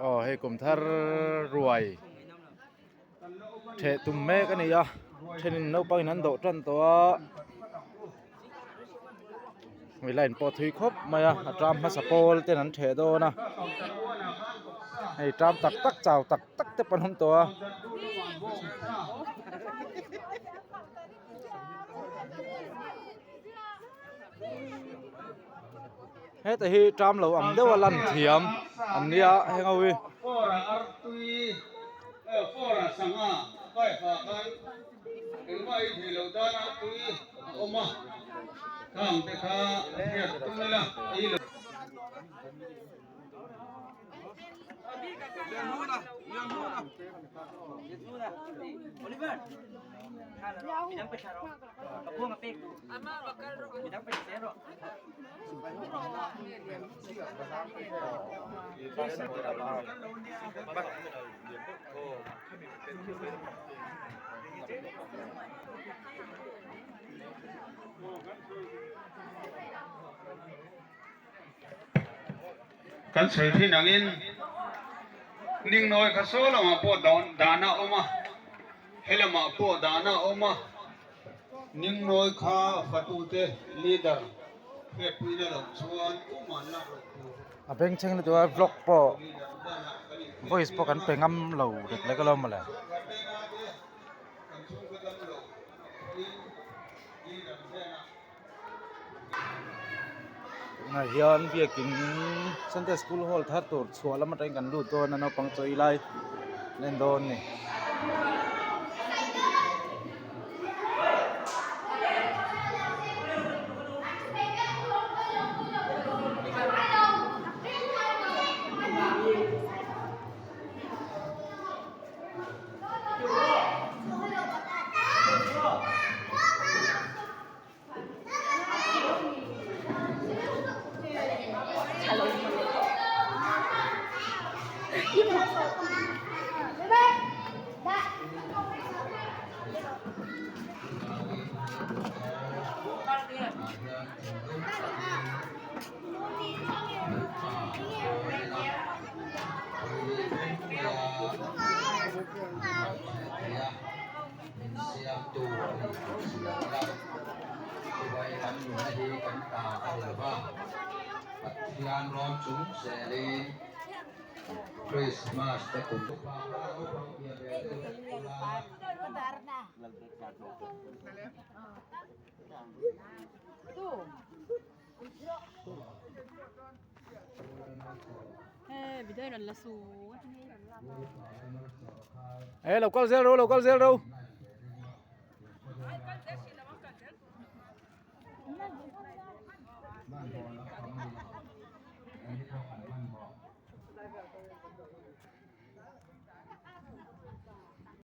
Aw hei kum thar ruai theh tum mek a ni a thenin naupang in an dawh tan tawh a hei line pawh a thui khawp mai a a tram hmasa pawl ten an theh dawn a hei tram tak tak chau tak tak te pawh an awm tawh a. Heta hi ṭam lo ang deuha lan thiam an nia heng ho hi. Kan sawi thin angin Ningnawi kha saw lamah pawh dahna a awm a, he lamah pawh dahna a awm a, Ningnawi kha fatute leader hriatpuina loh chuan tumah an lak loh tur. A bengchheng lutuk a vlog pawh voice pawh kan pe ngam lo lek lek alawm mawle. Tunah hian biakin Sunday school hall thar tur chhuah lam atangin kan lut dawn a naupang chaw ei lai an en dawn a ni. Siamtu a ni tih hria ila, Dubai kan nunna hi kan ta a ni lova, Pathian rawn chung zelin Christmas te kum Ê lo kal zel ro lo kal zel ro.